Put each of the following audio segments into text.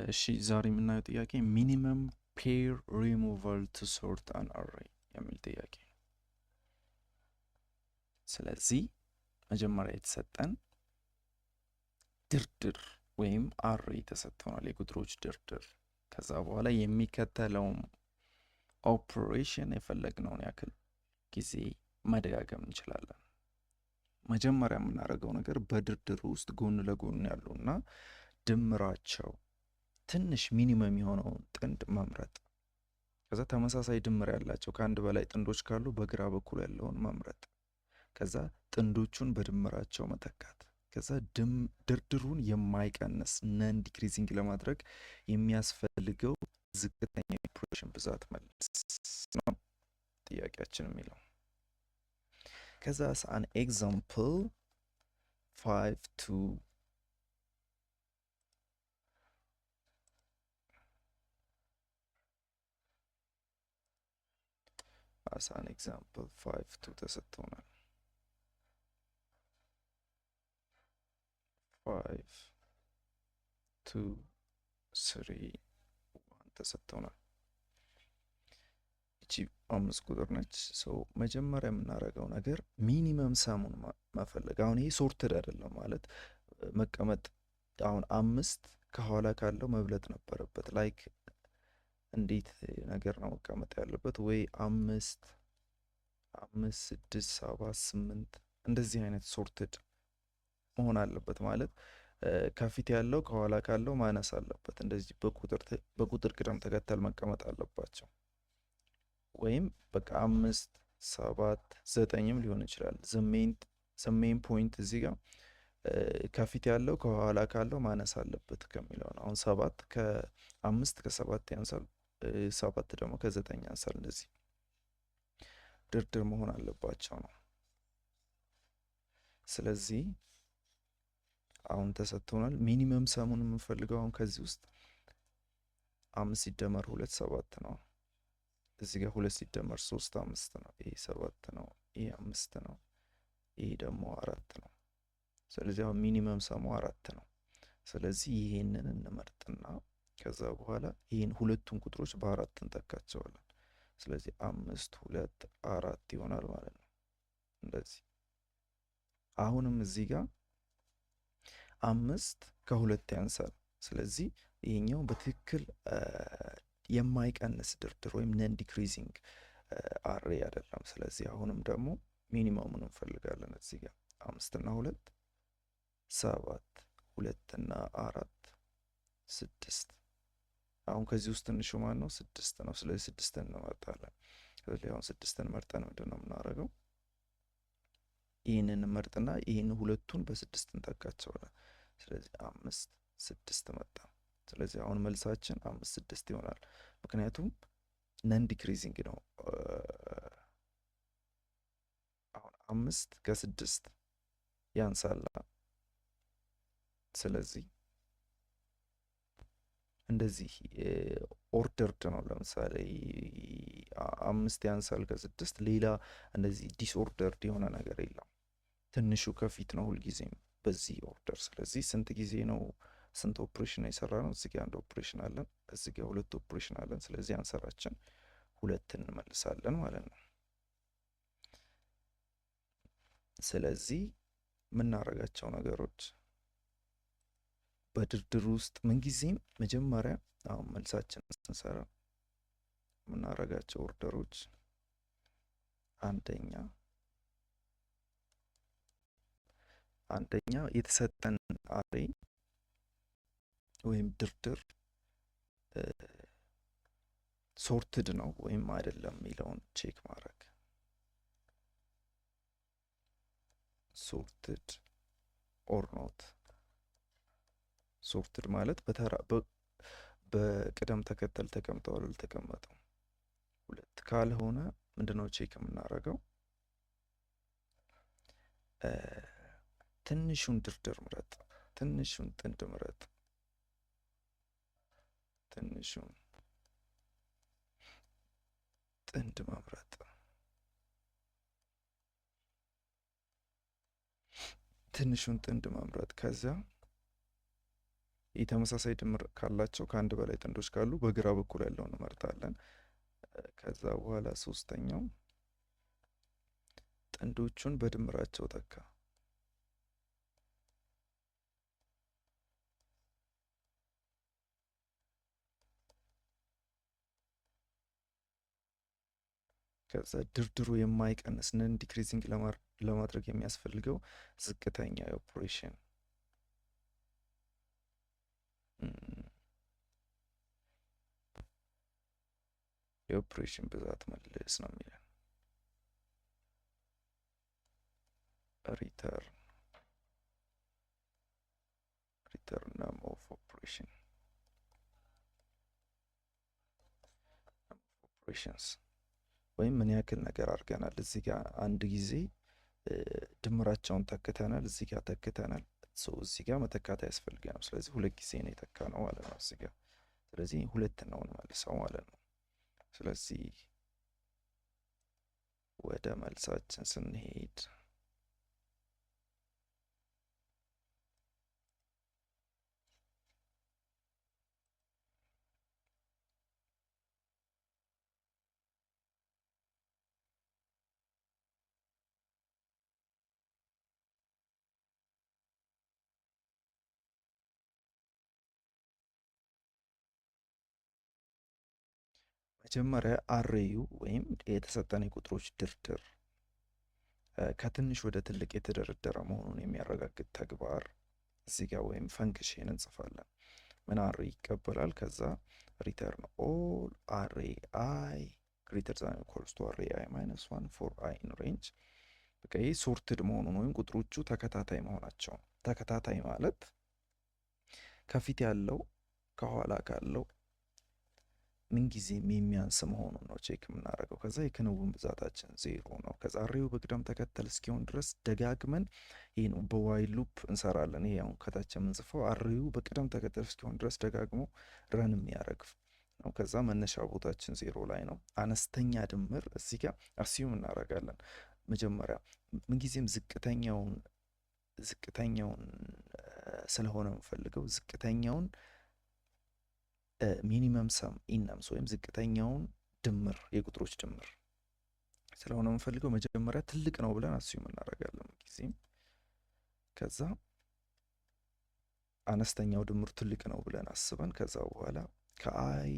እሺ፣ ዛሬ የምናየው ጥያቄ ሚኒመም ፔር ሪሙቫል ቱ ሶርት አን አሬይ የሚል ጥያቄ ነው። ስለዚህ መጀመሪያ የተሰጠን ድርድር ወይም array ተሰጥቶናል፣ የቁጥሮች ድርድር። ከዛ በኋላ የሚከተለውም ኦፕሬሽን የፈለግነውን ያክል ጊዜ መደጋገም እንችላለን። መጀመሪያ የምናደርገው ነገር በድርድሩ ውስጥ ጎን ለጎን ያሉና ድምራቸው ትንሽ minimum የሆነውን ጥንድ መምረጥ። ከዛ ተመሳሳይ ድምር ያላቸው ከአንድ በላይ ጥንዶች ካሉ በግራ በኩል ያለውን መምረጥ። ከዛ ጥንዶቹን በድምራቸው መተካት። ከዛ ድርድሩን የማይቀንስ non decreasing ለማድረግ የሚያስፈልገው ዝቅተኛ የኦፕሬሽን ብዛት መልስ ነው ጥያቄያችን የሚለው። ከዛ an example 5 2 as an example 5 2 ተሰጥቶናል። 5 2 3 1 ተሰጥቶናል። እቺ አምስት ቁጥር ነች። So መጀመሪያ የምናደርገው ነገር minimum sum ኡን መፈለግ። አሁን ይሄ sorted አይደለም፣ ማለት መቀመጥ አሁን አምስት ከኋላ ካለው መብለጥ ነበረበት። Like እንዴት ነገር ነው መቀመጥ ያለበት? ወይ አምስት፣ አምስት፣ ስድስት፣ ሰባት፣ ስምንት እንደዚህ አይነት sorted መሆን አለበት። ማለት ከፊት ያለው ከኋላ ካለው ማነስ አለበት። እንደዚህ በቁጥር ቅደም ተከተል መቀመጥ አለባቸው። ወይም በቃ አምስት፣ ሰባት፣ ዘጠኝም ሊሆን ይችላል። The main point እዚህ ጋር ከፊት ያለው ከኋላ ካለው ማነስ አለበት ከሚለው ነው። አሁን ሰባት ከአምስት ከሰባት ያንሳል፣ ሰባት ደግሞ ከዘጠኝ ያንሳል። እንደዚህ ድርድር መሆን አለባቸው ነው። ስለዚህ አሁን ተሰጥቶናል። Minimum sum ኡን የምንፈልገው አሁን ከዚህ ውስጥ አምስት ሲደመር ሁለት ሰባት ነው። እዚህ ጋር ሁለት ሲደመር ሶስት አምስት ነው። ይሄ ሰባት ነው። ይሄ አምስት ነው። ይሄ ደግሞ አራት ነው። ስለዚህ አሁን minimum sum ኡ አራት ነው። ስለዚህ ይሄንን እንመርጥና ከዛ በኋላ ይሄን ሁለቱን ቁጥሮች በአራት እንተካቸዋለን። ስለዚህ አምስት፣ ሁለት፣ አራት ይሆናል ማለት ነው። እንደዚህ አሁንም እዚህ ጋር አምስት ከሁለት ያንሳል። ስለዚህ ይሄኛው በትክክል የማይቀንስ ድርድር ወይም non decreasing array አይደለም። ስለዚህ አሁንም ደግሞ minimum ኡን እንፈልጋለን። እዚህ ጋር አምስትና ሁለት ሰባት፣ ሁለትና አራት ስድስት። አሁን ከዚህ ውስጥ ትንሹ ማን ነው? ስድስት ነው። ስለዚህ ስድስትን እንመርጣለን። ስለዚህ አሁን ስድስትን መርጠን ምንድን ነው የምናደርገው? ይህንን እንመርጥና ይህን ሁለቱን በስድስት እንተካቸዋለን። ስለዚህ አምስት ስድስት መጣ። ስለዚህ አሁን መልሳችን አምስት ስድስት ይሆናል። ምክንያቱም non decreasing ነው። አሁን አምስት ከስድስት ያንሳል። ስለዚህ እንደዚህ ordered ነው። ለምሳሌ አምስት ያንሳል ከስድስት፣ ሌላ እንደዚህ disordered የሆነ ነገር የለም። ትንሹ ከፊት ነው ሁልጊዜም በዚህ order። ስለዚህ ስንት ጊዜ ነው፣ ስንት ኦፕሬሽን የሰራ ነው? እዚህ ጋር አንድ ኦፕሬሽን አለን፣ እዚህ ጋር ሁለት ኦፕሬሽን አለን። ስለዚህ answer ኣችን ሁለት እንመልሳለን ማለት ነው። ስለዚህ የምናደርጋቸው ነገሮች በድርድሩ ውስጥ ምንጊዜም መጀመሪያ አሁን መልሳችን ስንሰራ የምናደርጋቸው order ኦች አንደኛ የተሰጠን array ወይም ድርድር sorted ነው ወይም አይደለም የሚለውን check ማድረግ፣ sorted or not። Sorted ማለት በተራ በቅደም ተከተል ተቀምጠዋል አልተቀመጡም። ሁለት ካልሆነ ምንድነው check የምናደርገው? ትንሹን ድርድር ምረጥ፣ ትንሹን ጥንድ ምረጥ፣ ትንሹን ጥንድ መምረጥ፣ ትንሹን ጥንድ መምረጥ። ከዚያ ይህ ተመሳሳይ ድምር ካላቸው ከአንድ በላይ ጥንዶች ካሉ በግራ በኩል ያለውን እንመርጣለን። ከዛ በኋላ ሶስተኛው ጥንዶቹን በድምራቸው ተካ። ከዛ ድርድሩ የማይቀንስ non decreasing ለማድረግ የሚያስፈልገው ዝቅተኛ የኦፕሬሽን ብዛት መልስ ነው የሚለን። Return num of operations ወይም ምን ያክል ነገር አድርገናል። እዚህ ጋር አንድ ጊዜ ድምራቸውን ተክተናል፣ እዚህ ጋር ተክተናል። እዚህ ጋር መተካት አያስፈልገንም። ስለዚህ ሁለት ጊዜ ነው የተካነው ማለት ነው እዚህ ጋር። ስለዚህ ሁለት ነው እንመልሰው ማለት ነው። ስለዚህ ወደ መልሳችን ስንሄድ መጀመሪያ array ዩ ወይም የተሰጠን የቁጥሮች ድርድር ከትንሽ ወደ ትልቅ የተደረደረ መሆኑን የሚያረጋግጥ ተግባር እዚህ ጋር ወይም function እንጽፋለን። ምን array ይቀበላል። ከዛ return all array i greater than equals to array i minus one for i in range። በቃ ይህ sorted መሆኑን ወይም ቁጥሮቹ ተከታታይ መሆናቸው። ተከታታይ ማለት ከፊት ያለው ከኋላ ካለው ምንጊዜም የሚያንስ መሆኑን ነው check የምናደርገው። ከዛ የክንውን ብዛታችን ዜሮ ነው። ከዛ array ው በቅደም ተከተል እስኪሆን ድረስ ደጋግመን ይህን በ while loop እንሰራለን። ይሄ አሁን ከታች የምንጽፈው array ው በቅደም ተከተል እስኪሆን ድረስ ደጋግሞ run የሚያደርግ ነው። ከዛ መነሻ ቦታችን ዜሮ ላይ ነው። አነስተኛ ድምር እዚህ ጋር assume እናደርጋለን። መጀመሪያ ምንጊዜም ዝቅተኛውን ስለሆነ የምፈልገው ዝቅተኛውን minimum sum in nums ወይም ዝቅተኛውን ድምር የቁጥሮች ድምር ስለሆነ የምንፈልገው መጀመሪያ ትልቅ ነው ብለን assume እናደርጋለን ጊዜም። ከዛ አነስተኛው ድምር ትልቅ ነው ብለን አስበን ከዛ በኋላ ከ i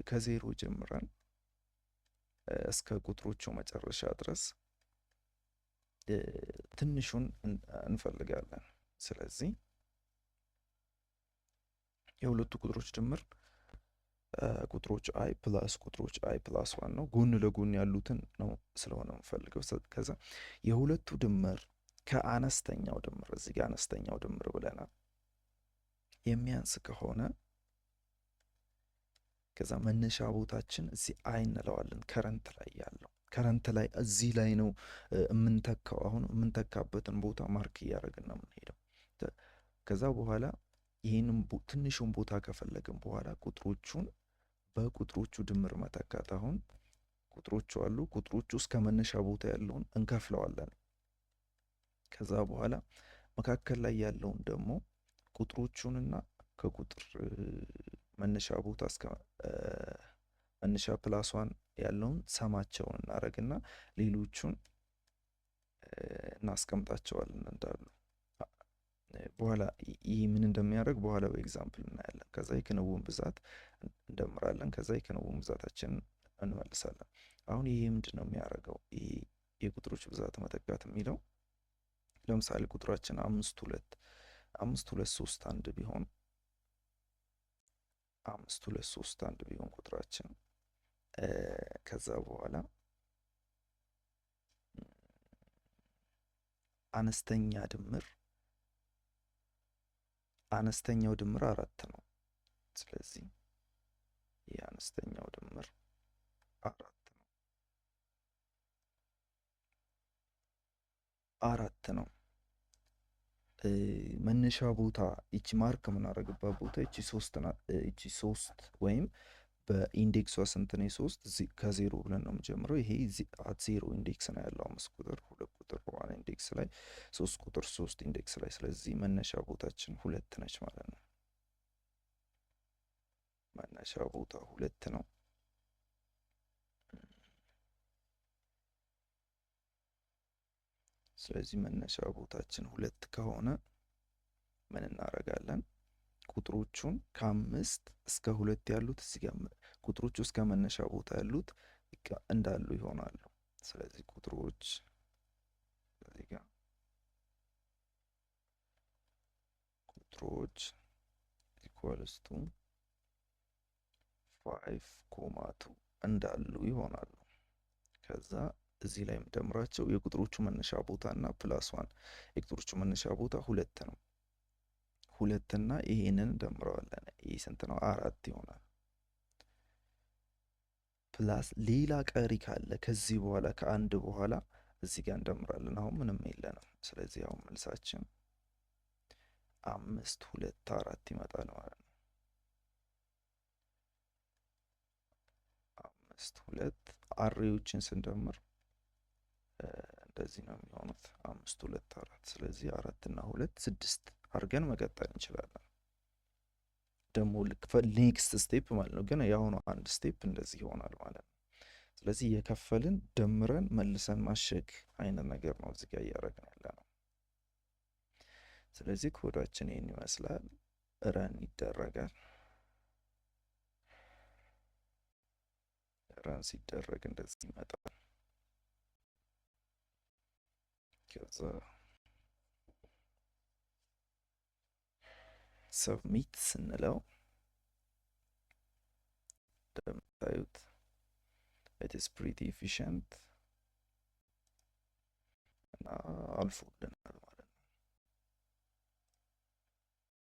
ከዜሮ ጀምረን እስከ ቁጥሮቹ መጨረሻ ድረስ ትንሹን እንፈልጋለን። ስለዚህ የሁለቱ ቁጥሮች ድምር ቁጥሮች i plus ቁጥሮች i plus one ነው። ጎን ለጎን ያሉትን ነው ስለሆነ የምፈልገው። ከዛ የሁለቱ ድምር ከአነስተኛው ድምር እዚህ ጋር አነስተኛው ድምር ብለናል የሚያንስ ከሆነ ከዛ መነሻ ቦታችን እዚህ i እንለዋለን። Current ላይ ያለው current ላይ እዚህ ላይ ነው የምንተካው። አሁን የምንተካበትን ቦታ mark እያደረግን ነው የምንሄደው። ከዛ በኋላ ይህንን ትንሹን ቦታ ከፈለግን በኋላ ቁጥሮቹን በቁጥሮቹ ድምር መተካት። አሁን ቁጥሮቹ አሉ። ቁጥሮቹ እስከ መነሻ ቦታ ያለውን እንከፍለዋለን። ከዛ በኋላ መካከል ላይ ያለውን ደግሞ ቁጥሮቹንና ከቁጥር መነሻ ቦታ እስከ መነሻ plus one ያለውን sum ኣቸውን እናደርግና ሌሎቹን እናስቀምጣቸዋለን እንዳሉ። በኋላ ይህ ምን እንደሚያደርግ በኋላ በ example እናያለን። ከዛ የክንውን ብዛት እንደምራለን። ከዛ የክንውን ብዛታችንን እንመልሳለን። አሁን ይሄ ምንድን ነው የሚያደርገው? ይሄ የቁጥሮች ብዛት መተካት የሚለው ለምሳሌ ቁጥራችን አምስት ሁለት አምስት ሁለት ሶስት አንድ ቢሆን፣ 5 2 3 1 ቢሆን ቁጥራችን፣ ከዛ በኋላ አነስተኛ ድምር አነስተኛው ድምር አራት ነው። ስለዚህ ይህ አነስተኛው ድምር አራት ነው። አራት ነው። መነሻ ቦታ ይቺ mark የምናደርግባት ቦታ ይቺ ሶስት ናት። ይቺ ሶስት ወይም በ index ሷ ስንት ነው? ሶስት ከዜሮ ብለን ነው የምንጀምረው። ይሄ at zero index ነው ያለው አምስት ቁጥር፣ ሁለት ቁጥር one index ላይ፣ ሶስት ቁጥር ሶስት index ላይ። ስለዚህ መነሻ ቦታችን ሁለት ነች ማለት ነው። መነሻ ቦታ ሁለት ነው። ስለዚህ መነሻ ቦታችን ሁለት ከሆነ ምን እናደርጋለን? ቁጥሮቹን ከአምስት እስከ ሁለት ያሉት እዚህ ጋር ቁጥሮቹ እስከ መነሻ ቦታ ያሉት እንዳሉ ይሆናሉ። ስለዚህ ቁጥሮች እዚህ ጋር ቁጥሮች equals to 5 comma 2 እንዳሉ ይሆናሉ። ከዛ እዚህ ላይ የምደምራቸው የቁጥሮቹ መነሻ ቦታ እና plus one። የቁጥሮቹ መነሻ ቦታ ሁለት ነው። ሁለትና ይሄንን እንደምረዋለን። ይህ ስንት ነው? አራት ይሆናል። Plus ሌላ ቀሪ ካለ ከዚህ በኋላ ከአንድ በኋላ እዚህ ጋር እንደምራለን። አሁን ምንም የለንም። ስለዚህ አሁን መልሳችን አምስት ሁለት አራት ይመጣል ማለት ነው። አምስት ሁለት array ዎችን ስንደምር እንደዚህ ነው የሚሆኑት። አምስት ሁለት አራት። ስለዚህ አራት እና ሁለት ስድስት አድርገን መቀጠል እንችላለን። ደግሞ next step ማለት ነው። ግን የአሁኑ አንድ step እንደዚህ ይሆናል ማለት ነው። ስለዚህ እየከፈልን ደምረን መልሰን ማሸግ አይነት ነገር ነው እዚህ ጋር እያደረግን ያለ ነው። ስለዚህ ኮዳችን ይህን ይመስላል። Run ይደረጋል። Run ሲደረግ እንደዚህ ይመጣል። ከዛ submit ስንለው እንደምታዩት it is pretty efficient እና አልፎልናል ማለት ነው።